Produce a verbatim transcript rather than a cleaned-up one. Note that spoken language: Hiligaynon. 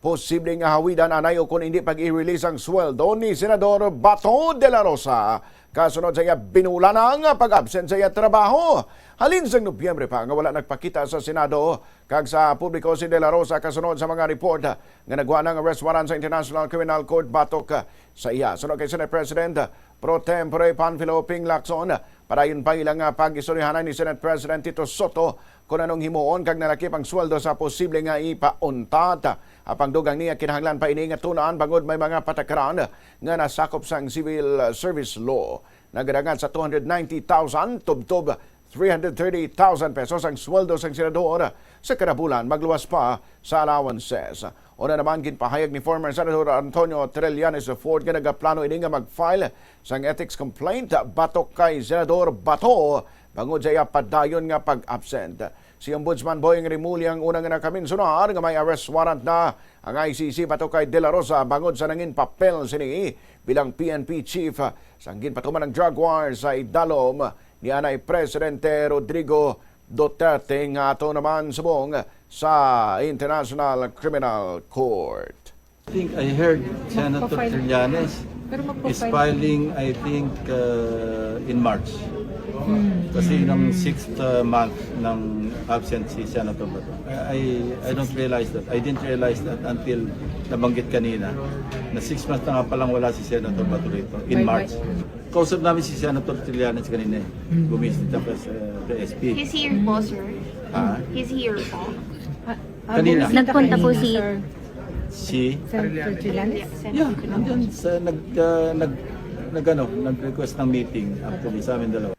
posible nga hawidan anay o kon hindi pag-i-release ang sweldo ni Senador Bato de la Rosa kasunod sa iya binulan nga pag-absent sa iya trabaho. Halin sang Nobyembre pa nga wala nagpakita sa Senado kag sa publiko si De La Rosa kasunod sa mga report nga nagwa ng arrest warrant sa International Criminal Court batok sa iya. Suno kay Senate President Pro Tempore Panfilo Ping Lacson, padayon pa ilang, ah, pag-istoryahanay ni Senate President Tito Soto kung anong himuon kag nalakip ang sweldo sa posible nga ipauntat. Apang dugang niya, kinahanglan pa ini nga tun-an bangod may mga patakaran nga nasakop sang civil service law. Nagadangat sa two hundred ninety thousand tubtob three hundred thirty thousand pesos ang sweldo sang senador sa kada bulan, magluwas pa sa allowances. Una naman, ginpahayag ni former Senator Antonio Trillanes the fourth nga nagaplano ini nga mag-file sang ethics complaint batok kay Senador Bato bangod sa iya padayon nga pag-absent. Si Ombudsman Boying Remulla ang una nga nakaminsunar nga may arrest warrant na ang I C C batok kay De La Rosa bangod sa nangin papel sini bilang P N P chief sang ginpatuman ang drug war sa idalom ni anay Presidente Rodrigo Duterte nga ato naman subong sa International Criminal Court. I think I heard Senator Trillanes is filing, I think, uh, in March. Kasi ng sixth uh, month ng absent si Senator Bato. I, I, I don't realize that. I didn't realize that until nabanggit kanina na six months na nga palang wala si Senator Bato rito in March. Kausap namin si Senator Trillanes kanina eh. Bumisita pa sa, sa S P. He's here po, sir. Ha? He's here po. Kanina. Nagpunta po si Si Senator Trillanes. Yeah, nandun sa nag uh, nag nagano, nag-request ng meeting actually sa amin dalawa.